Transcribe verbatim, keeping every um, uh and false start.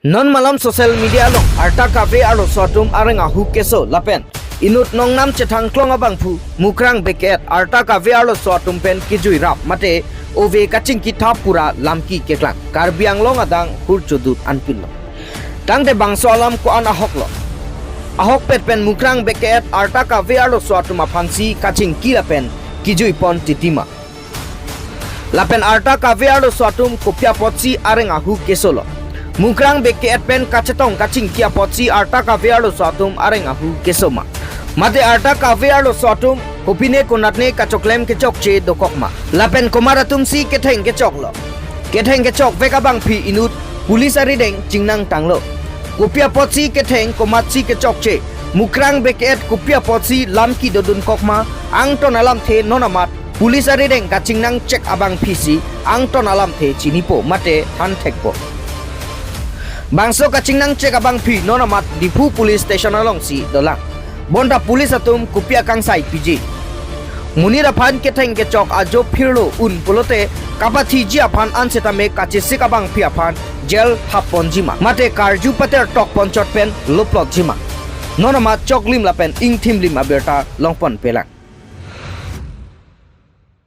Non malom social media along arta kave arloso atum areng ahu keso lapen inut nongnam chethang klong abangphu Mukrang Bey ke-et arta kave arloso atum pen kejui rap mate ove kachingki thap pura lamki keklang Karbi Anglong adang hur chodut anpinlo. Tangte bangso alam ko-an ahoklo? Ahokpet pen Mukrang Bey ke-et arta kave arloso atum aphansi kachingki lapen kejui pon titi ma? Lapen arta kave arloso atum kopi apotsi areng ahu kesolo? Mukrang Bey ke-et pen kachetong kachingki apotsi arta kave arloso atum areng ahu keso ma? Mate arta kave arloso atum kopine konatne kachoklem kechokche dokok ma? Lapen komat atumsi ketheng kechoklo? Ketheng kechokvek abangphi inut police arideng chingnang tanglo. Kopi apotsi ketheng, komatsi kechokche? Mukrang Bey ke-et kopi apotsi lamki dodunkok ma? Angton alamthe non amat police arideng kachingnang chek abangphisi angton alamthe chinipo mate thanthekpo. Bangso kachingnang chek abangphi non amat Diphu police station alongsi dolang. Bonta police atum kopi akangsai piji? Monit aphan ketheng kechok ajo phirlo un pulote kapathiji aphan ansetame kachesik abangphi aphan jail thap ponji ma? Mate karju pater tok ponchot pen loplotji ma? Non amat choklim lapen ingthimlim abirta longponpelang.